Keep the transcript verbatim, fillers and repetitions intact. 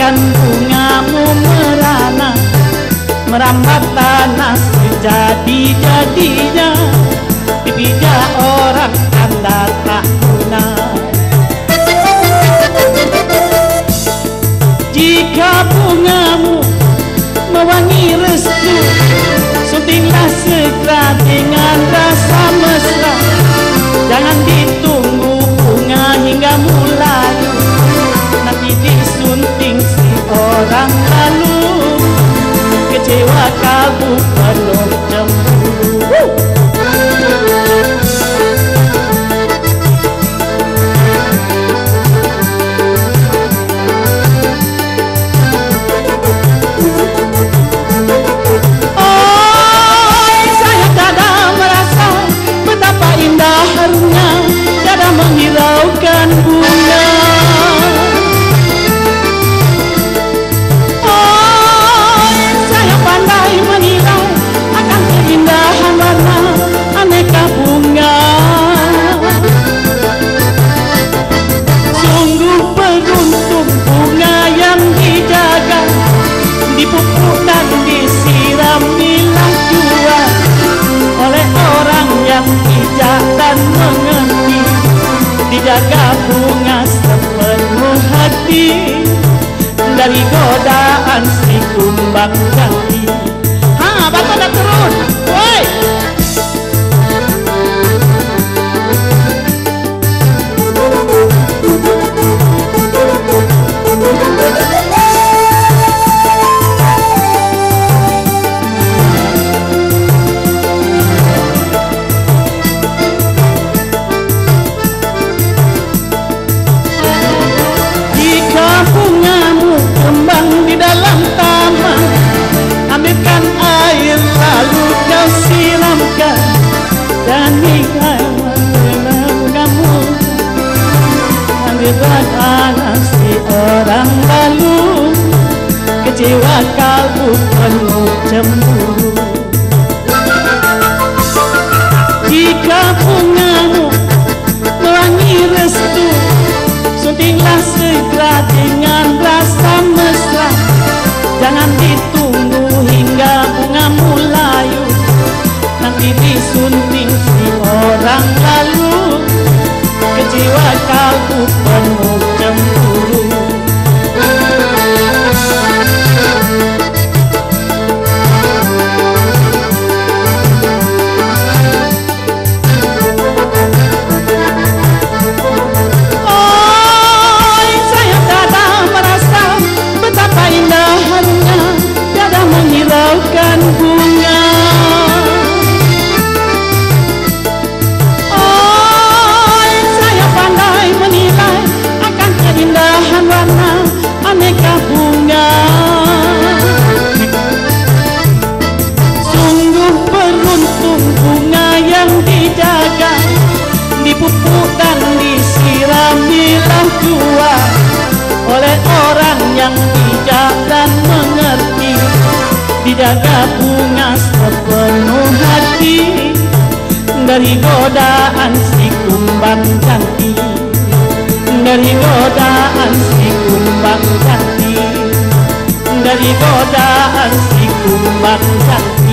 Bungamu merana, merambat tanah sejadi-jadinyo, dipijak orang tanda tak guna. Jika bungamu mewangi restu, suntinglah segera dengan rasa mesra. Jangan ditunggu bunga hingga mulayu, nanti disunting si orang lalu. Kecewa kalbu penuh cemburu. Oi, saya tiada merasa betapa indah harumnya, tiada menghiraukan bunga. Oi, saya pandai menilai akan keindahan warna aneka bunga. Sungguh beruntung bunga yang dijaga, dipupuk dan disiramilah jua oleh orang yang bijak dan mengerti. Dijaga bunga sepenuh hati, dari godaan si kumbang jati. Ha, batua dah turun. Woi. Jika bungamu kembang di dalam taman, ambilkan air lalu kau siramkan. Jangan bungamu, ambilkan anak si orang lalu, kecewa kalbu penuh cemburu. Jika bungamu mewangi restu, suntinglah segera dengan rasa mesra. Jangan ditunggu hingga bunga mulayu, nanti disunting si orang lalu. Kecewa kalbu penuh cemburu. Oi, saya tiada merasa betapa indah harumnya, tiada menghiraukan bunga. Oi, saya pandai menilai akan keindahan warna aneka bunga. Sungguh beruntung bunga yang dijaga, dipupuk dan disiramilah jua oleh orang yang bijak dan mengerti. Dijaga bunga sepenuh hati, dari godaan si kumbang jati, dari godaan si kumbang jati, dari godaan si kumbang jati.